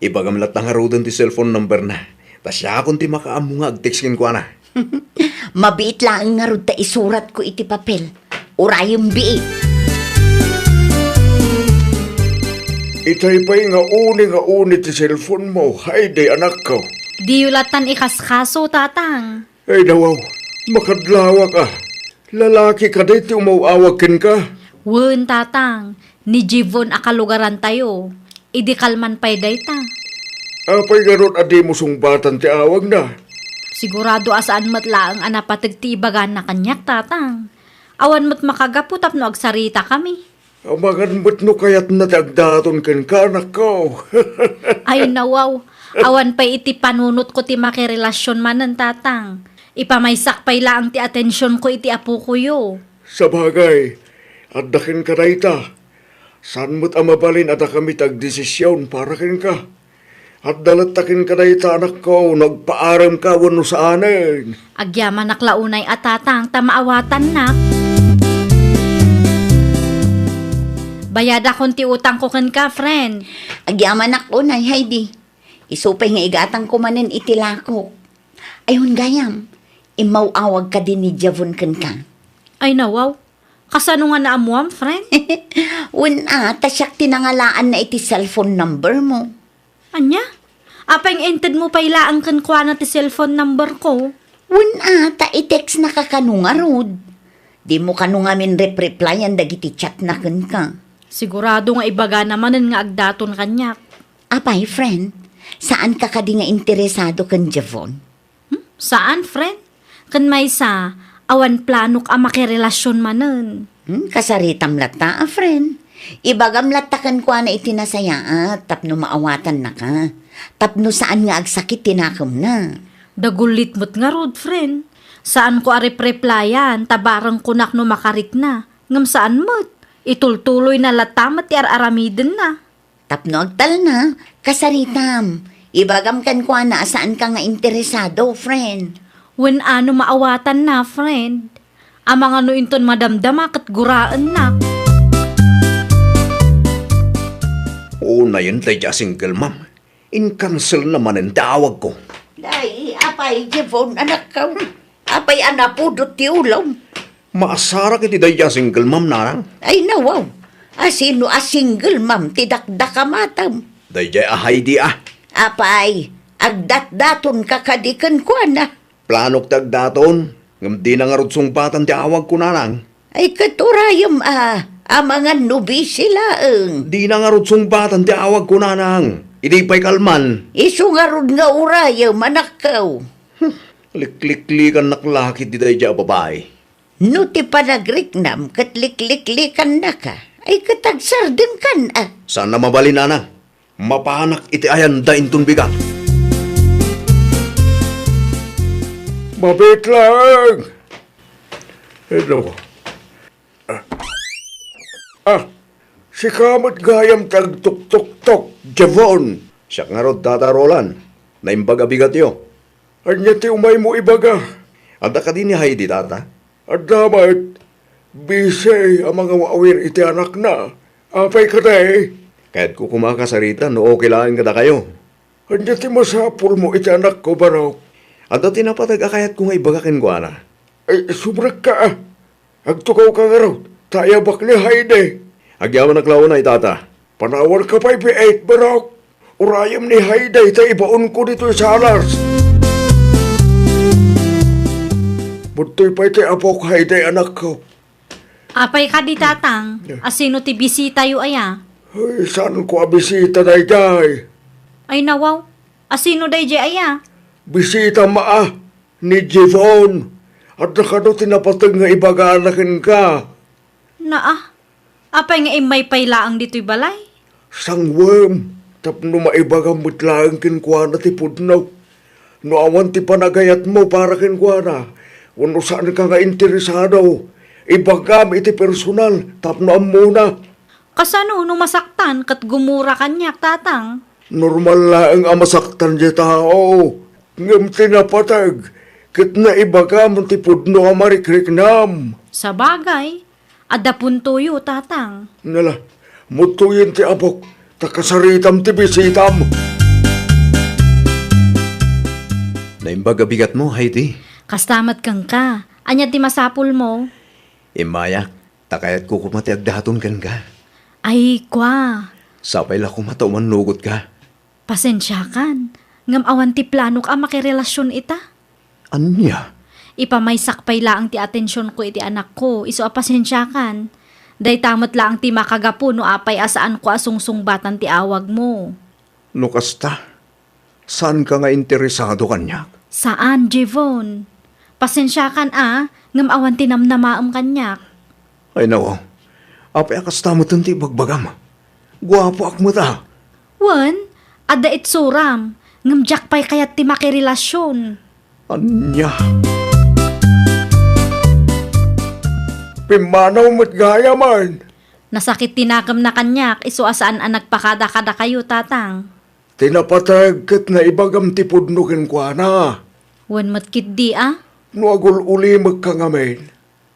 Ibagam latta ngaruden ti cellphone numberna. Ta siakon ti makaammo nga agtext kenkuana. Mabiit laeng ngarud ta isuratko iti papel. Urayem biit. Itay pay nga uni nga uni ti cellphone mo, Heidi, anakko. Diyo lattan ikaskaso, Tatang. Ay, nawaw, makadlawak a. Lalaki kadi ti umaw-awag kenka? Wen, Tatang, ni Jivon a kalugarantayo. Idi kalman pay dayta. Apay ngarud a dimo sungbatan ti awagna? Sigurado a saan met laeng a napateg ti ibagana kaniak, Tatang. Awan met makagapu tapno agsaritakami. Amangan met no kayatna ti agdaton kenka, anakko. Ay, nawaw. Awan pay iti panunotko ti makirelasion manen, Tatang. Ipamaysak pay laeng ti atensionko iti apokoyo. Sabagay, adda kenka dayta. Saan met a mabalin a dakami ti agdesision para kenka. Adda latta kenka dayta, anakko, no agpaaremka wenno saanen. Agyamanak la unay a Tatang ta maawatannak. Bayadakon ti utangko kenka, friend. Agyamanak unay, Heidi. Isu pay nga igatangko manen iti lakok. Ay, wen gayam, immaw-awag kadi ni Javon kenka? Ay, nawaw. Kasano nga naammuam, friend? Wen a, ta siak ti nangalaanna iti cellphone number mo. Ania? Apay nga intedmo pay laeng kenkuana ti cellphone number ko? Wen a, ta i-textnaka kano ngarud. Dimo kano ngamin rep-replyan dagiti chatna kenka. Sigurado nga ibagana manen nga agdaton kaniak. Apay, friend, saanka kadi nga interesado ken Javon? Hmm? Saan, friend? Ken maysa, awan planok a makirelasion manen. Hmm, kasaritam latta a, friend. Ibagam latta kenkuana iti nasayaat tapno maawatannaka. Tapno saan nga agsakit ti nakemna. Dagullit met ngarud, friend. Saanko a rep-replyan ta bareng kunak no makarikna. Ngem saan met. Itultuloyna latta met ti ar-aramidenna. Tapno agtalna, kasaritam, Ibagam kenkuana a saanka nga interesado, friend. Wen a no maawatanna, friend. Amangan no inton madamdama ket guraennak. Unayen daydiay a single mom. Inkanselna manen ti awagko. Day, apay, Jevon, anakko. Apay a napudot ti ulom? Maasarak iti daydiay a single mom, nanang. Ay, nawaw. Asino a single mom ti dakdakamatam? Daydiay a Heidi a. Apay, agdatdatonka kadi kenkuana? Planok ti agdaton, ngem dina ngarud sungbatan ti awagko, nanang. Ay, ket urayem a, amangan no busy laeng. Dina ngarud sungbatan ti awagko, nanang. Idi pay kalman. Isu ngarud nga urayem, anakko. Hmm, likliklikannak la ketdi daydiay a babai. No ti panagriknam ket likliklikannaka, ay ket agsardengkan a. Saan a mabalin, nanang. Mapanak iti ayanda inton bigat. Mabiit laeng! Hello. Ah. Ah. Sika met gayam ti agtuktoktok, Jevon. Siak ngarud, Tata Roland. Naimbag a bigatyo. Ania ti umaymo ibaga? Adda kadi ni Heidi, Tata? Adda met. Busy a mangawawir iti anakna. Apay kadi? Kayatko koma a kasarita no okay laeng kadakayo. Ania ti masapulmo iti anakko, Barok? Adda ti napateg a kayatko nga ibaga kenkuana. Ay, sumrekka a. Agtugawka ngarud, ta ayabak ni Heidi. Agyamanak la unay, Tata. Panawanka pay, Piet, Barok. Urayem ni Heidi ta ibaonko ditoy salas. Budtoy pay ti apok, Heidi, anakko. Apay kadi, Tatang? Asino ti bisitayo aya? Ay, saanko a bisita daydiay? Ay, nawaw. Asino daydiay aya? Bisita maa ni Jevon. Adda kano ti napateg nga ibagana kenka. Naa, apay nga immay pay laeng ditoy balay? Sangwem, tapno maibagam met laeng kenkuana ti pudno. No awan ti panagayatmo para kenkuana, wenno saanka nga interesado, ibagam iti personal tapno ammona. Kasano no masaktan ket gumura kaniak, Tatang? Normal laeng a masaktan ti tao, ngem ti napateg ket naibagam ti pudno a marikriknam. Sabagay, adda puntoyo, Tatang. Nala, mudtoyen ti apok, ta kasaritam ti bisitam. Naimbag a bigatmo, Heidi. Kasta met kenka. Ania ti masapulmo? Immayak, ta kayatko koma ti agdaton kenka. Ay, kua. Sapay la koma ta umannugotka. Pasensiakan, ngem awan ti planok a makirelasion ita. Ania? Ipamaysak pay laeng ti atensionko iti anakko, isu a pasensiakan. Dayta met laeng ti makagapu no apay a saanko a sungsungbatan ti awagmo. No kasta, saanka nga interesado kaniak? Saan, Jevon. Pasensiakan a, ngem awan ti namnamaem kaniak. Ay, nawaw. Apay a kasta metten ti ibagbagam? Guapoak met a. Wen, adda itsuram, ngem diak pay kayat ti makirelasion. Ania? Pimmanaw met gayamen. Nasakit ti nakemna kaniak, isu a saan a nagpakada kadakayo, Tatang. Ti napateg ket naibagam ti pudno kenkuana. Wen met ketdi a? No agul-ulimekka ngamin,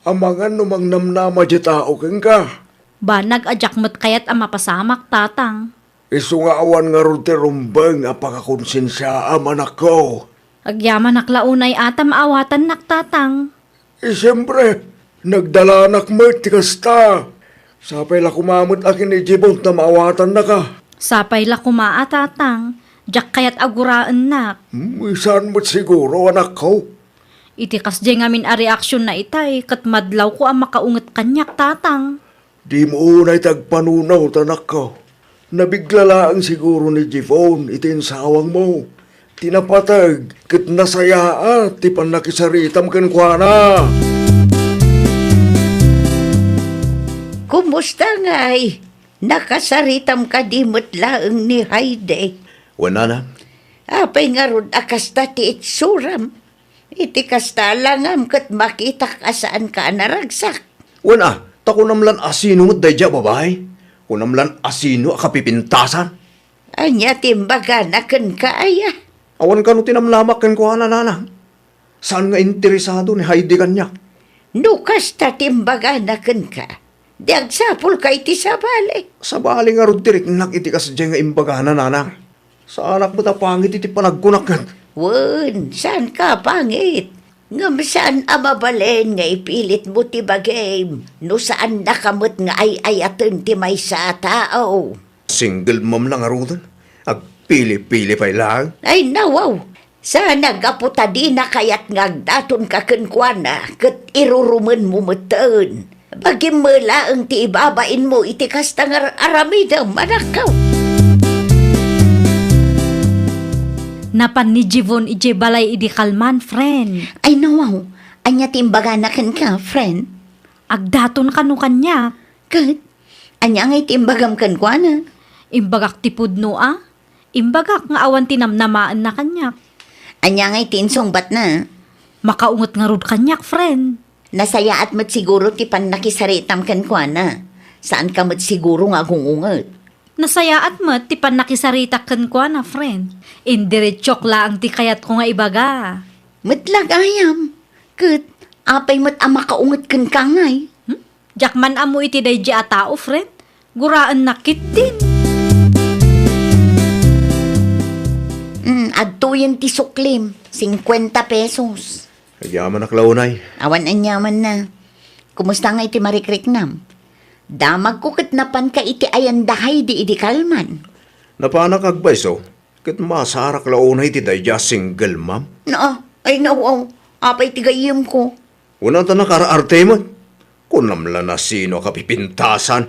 amangan no mangnamnama ti tao kenka. Banag a diak met kayat a mapasamak, Tatang. Isu nga awan ngarud ti rumbeng a pakakonsensiaam, anakko. Agyamanak la unay a ta maawatannak, Tatang. Eh, siempre, nagdalanak met ti kasta. Sapay la koma met a ken ni Jevon ta maawatannaka. Sapay la koma a, Tatang. Diak kayat a guraennak. Hmm, saan met siguro, anakko? Iti kasdiay ngamin a reaksionna itay, ket madlawko a makaunget kaniak, Tatang. Dimo unay ti agpanunaw, anakko. Nabigla laeng siguro ni Jevon iti insawangmo. Ti napateg ket nasayaat ti pannakisaritam kenkuana. Kumusta ngay? Nakasaritam kadi met laeng ni Heidi? Wen, nanang. Apay ngarud a kasta ti itsuram? Iti kasta, langam ket makitak a saanka a naragsak. Wen a, ta kunam lan asino met daydiay a babai? Kunam lan asino a kapipintasan? Ania ti imbagana kenka, aya? Awan kano ti namnamak kenkuana, nanang. Saan nga interesado ni Heidi kaniak. No kasta ti imbagana kenka, di agsapulka iti sabali. Sabali ngarud ti riknak iti kasdiay nga imbagana, nanang. Saanak met a pangit iti panagkunak ket. Wen, saanka a pangit. Ngem saan a mabalin nga ipilitmo ti bagim no saannaka met nga ay-ayaten ti maysa a tao. Single mom la ngaruden. Agpili-pili pay laeng. Ay, nawaw! Saan a gapu ta dina kayat nga agdatonka kenkuana ket irurumenmo metten. Bagim met laeng ti ibabainmo iti kasta nga ar-, aramidem, anakko. Napan ni Jivon idiay balay idi kalman, friend. Ay, nawaw. Ania ti imbagana kenka, friend? Agdaton kano kaniak. Ket, ania ngay ti imbagam kenkuana? Imbagak ti pudno a. Imbagak nga awan ti namnamaenna kaniak. Ania ngay ti insungbatna? Makaunget ngarud kaniak, friend. Nasayaat met siguro ti pannakisaritam kenkuana. Saanka met siguro nga agung-unget. Nasayaat met ti pannakisaritak kenkuana, friend. Indiretsuak laeng ti kayatko nga ibaga. Met la gayam. Ket, apay met a makaunget kenka ngay? Hmm? Diak man ammo iti daydi a tao, friend. Guraennak ketdin. Mm, adtoyen ti suklim, singkuenta pesos. Agyamanak la unay. Awan aniamanna. Kumusta ngay ti marikriknam? Damagko ket napanka iti ayan da Heidi idi kalman. Napanak agpayso, ket masarak la unay ti daydi a single mom. Naa, ay nawaw, apay ti gayyemko? Kuna ta nakar-arte met. Kunam la nasino a kapipintasan.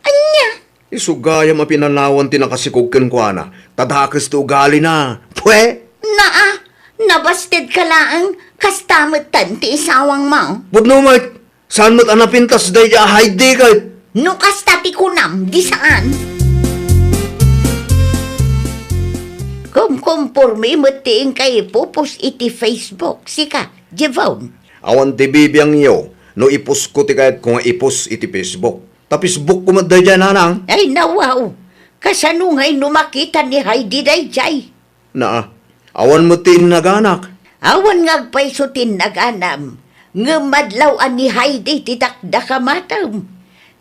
Ania? Isu gayam a pinanawan ti nakasikog kenkuana, ta dakes ti ugalina. Pwe! Naa, nabastedka laeng, kasta metten ti isawangmo. Pudno met, saan met a napintas daydi a Heidi ket? No kasta ti kunam, di saan. Kumkumpormi met ti inka ipupos iti Facebook, sika, Jevon. Awan ti bibiangyo no ipusko ti kayatko nga ipos iti Facebook. Ta Facebook ko met daydiay, nanang. Ay, nawaw. Kasano ngay no makita ni Heidi daydiay? Naa, awan met ti innaganak. Awan nga agpayso ti innaganam. Ngem madlaw a ni Heidi ti dakdakam atem.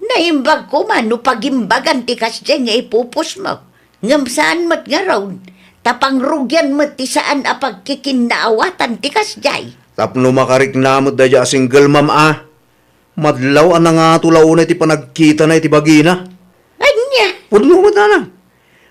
Naimbag koma no pagimbagan ti kasdiay nga ipupos mo. Ngem saan met ngarud, ta pangrugian met ti saan a pagkikinnaawatan ti kasdiay. Tapno makarikna met daydiay a single mom a. Madlaw a nangato la unay ti panagkitana iti bagina. Ania? Pudno met, nanang.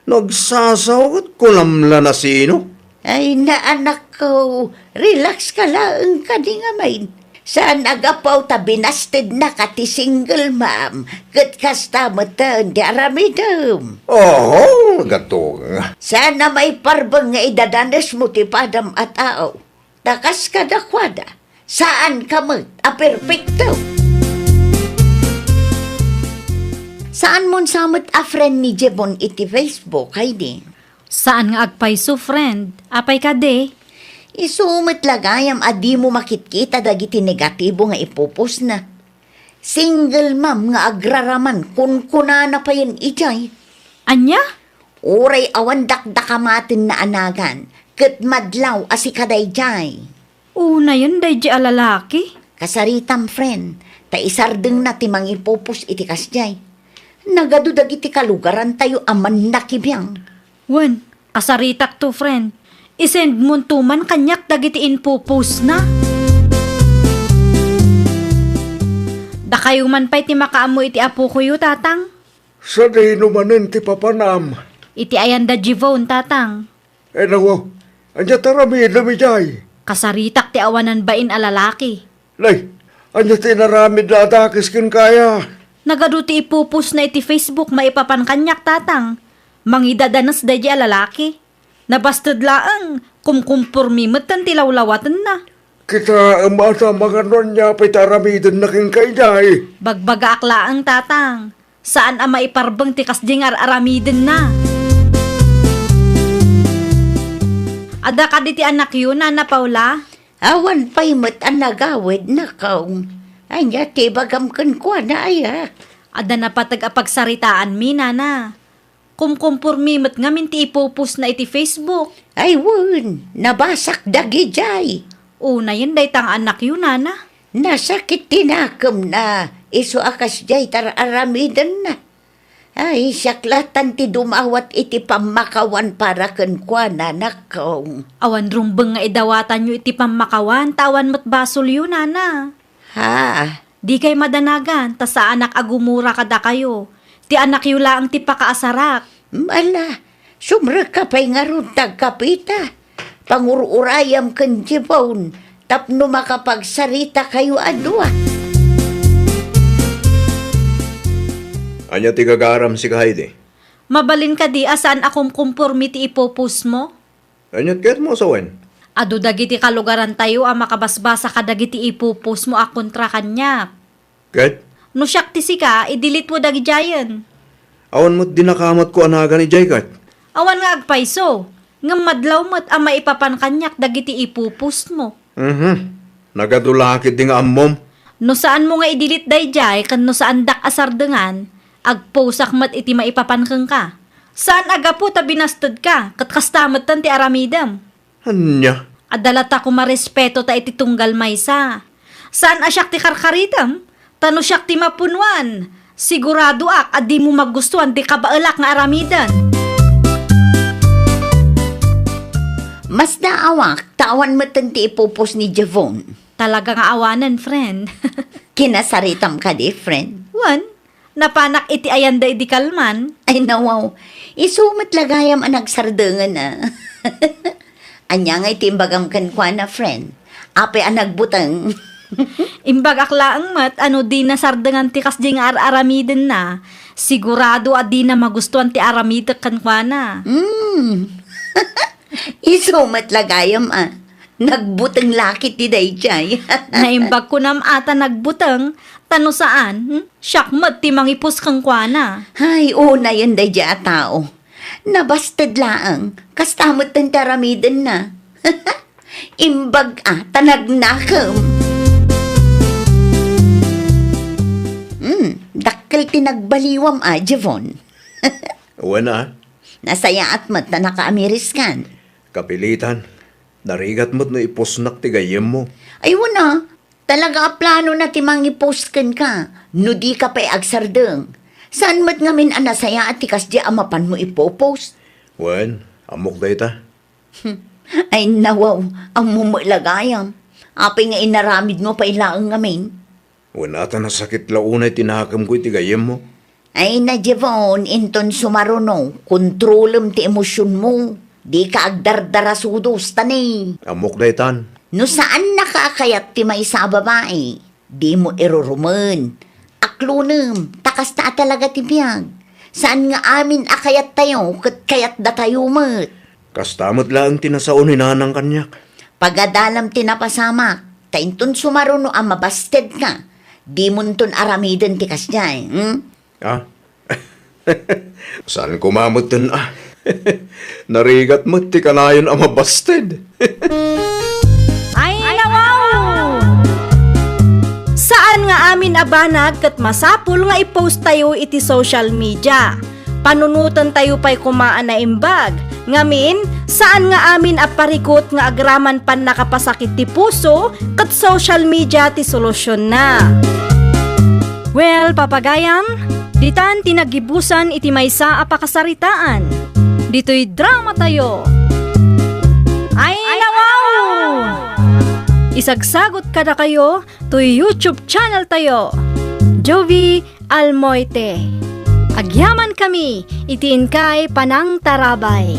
No agsasaw ket kunam la nasino. Ay, naanakko, relax ka laeng kadi ngamin. Saan a gapu ta binastednaka ti single mom, ket kasta metten ti aramidem. Oho, gatong. Saan a maiparbeng nga idadanesmo ti padam a tao. Ta kas kadakuada, saanka met a perpekto. Saanmon sa met a friend ni Jebon iti Facebook, Heidi? Saan nga agpayso, friend. Apay kadi? Isu met la gayam a dimo makitkita dagiti negatibo nga ipupusna. Single mom nga agraraman, kunkunana payen idiay. Ania? Uray awan dakdakam a nagan, ket madlaw a sika daydiay. Unayen daydiay a lalaki? Kasaritam, friend, ta isardengna ti mangipupos iti kasdiay. Nagadu dagiti kalugarantayo a mannakibiang. Wen, kasaritakto, friend. Isendmonto man kaniak dagiti inpupusna. Dakayo man pay ti makaammo iti apokoyo, tatang. Sadino manen ti papanam? Iti ayan da Jivon, tatang. Ay, nawaw, ania ti aramidem idiay? Kasaritak ti awanan bain a lalaki. Nay, ania ti inaramid da a dakes kenka aya? Nagadu ti ipupusna iti Facebook maipapan kaniak, tatang. Mangidadanes daydiay a lalaki. Nabasted laeng, kumkumpormi metten ti lawlawatenna. Kitaem a ta mangano ania pay ti aramidenna kenka idiay. Bagbagaak laeng, tatang. Saan a maiparbeng ti kasdiay nga ar-aramidenna. Adda kadi ti anakyo, Nana Paula? Awan pay met a nagawid, nakong. Ania ti ibagam kenkuana, aya? Adda napateg a pagsaritaanmi, Nana. kumkompormi met ngamin ti ipupostna iti Facebook. Ay wen, nabasak dagidiay. Unayen dayta nga annakyo, nana. Nasakit ti nakemna, isu a kasdiay ti ar-aramidenna. Ay, siak latan ti dumawat iti pammakawan para kenkuana, nako. Awan rumbeng nga idawatanyo iti pammakawan, ta awan met basolyo, nana. Ha? Dikay madanagan, ta saanak a gumura kadakayo. Ti annakyo laeng ti pakaasarak. Ala, sumrekka pay ngarud ta agkapita. Pangur-urayam ken Jevon tapno makapagsaritakayo a dua. Ania ti gagaram sika, Heidi? Mabalin kadi a saan a kumkompormi ti ipupostmo? Ania ti kayatmo a sawen? Adu dagiti kalugarantayo a makabasbasa kadagiti ipupostmo a kontra kaniak. Ket? No siak ti sika, i-delete-mo dagidiayen. Awan met dinakamatko a nagan idiay ket? Awan nga agpayso, ngem madlaw met a maipapan kaniak dagiti ipupostmo. Mhm. Nagadu la ketdi nga ammom. No saanmo nga i-delete daydiay ken no saandak a sardengan, agposak met iti maipapan kenka. Saan a gapu ta binastedka, ket kasta metten ti aramidem. Ania? Adda latta koma respeto ta iti tunggal maysa. Saan a siak ti karkaritem, ta no siak ti mapunuan, siguradoak a dimo magustuan ti kabaelak nga aramiden. Masdaawak, ta awan metten ti ipopost ni Jevon. Talaga nga awanen, friend. Kinasaritam kadi, friend? Wen, napanak iti ayanda idi kalman. Ay, nawaw. Isu met la gayam a nagsardengen, a. Ania nga iti imbagam kenkuana, friend? Apay a nagbuteng? Imbagak laeng met a no dina sardengan ti kasdi nga ar-aramidenna, sigurado a dina magustuan ti aramidek kenkuana. Mm. Isu met la gayam, a. Nagbuteng la ketdi daydiay. Naimbag kunam a ta nagbuteng, ta no saan, hmm? Siak met ti mangipost kenkuana. Ay, unayen daydiay a tao. Nabasted laeng, kasta metten ti aramidenna. Imbag a ta nagnakem. Hmm, dakkel ti nagbaliwam a, Jevon. Wen a. Nasayaat met ta nakaamiriskan. Kapilitan. Narigat met no ipostnak ti gayyemmo. Ay, wen a. Talaga a planona ti mangipost kenka no dika pay agsardeng. Saan met ngamin a nasayaat ti kasdi a mapanmo ipopost? Wen, ammok dayta. Ay, nawaw, ammom met la gayam. Apay nga inaramidmo pay laeng ngamin? Wen a ta nasakit la unay ti nakemko iti gayyemmo. Ay, na Jevon, inton sumaruno, kontrolem ti emosionmo. Dika agdardarasudos, ta ne. Ammok daytan. No saannaka a kayat ti maysa a babai, dimo irurumen. Aklonem, ta kasta a talaga ti biag. Saan nga amin a kayattayo ket kayatdatayo met. Kasta met laeng ti nasao ni nanang kaniak. Pagadalam ti napasamak, ta inton sumaruno a mabastedka, dimonton aramiden ti kasdiay, hmm? Ah? Saan koma metten, ah? Narigat met ti kanayon a mabasted. Ay, nawaw! Saan nga amin a banag ket masapul nga i-post tayo iti social media. Panunotentayo pay koma a naimbag. Ngamin, saan nga amin a parikut nga agraman pannakapasakit ti puso ket social media ti solusionna. Well, papagayam, ditan ti naggibusan iti maysa a pakasaritaan. Ditoy drama tayo. Ay, nawaw! Isagsagot kadakayo toy YouTube channel tayo, Jovie Almoite. Agyaman kami iti inkay panangtarabay.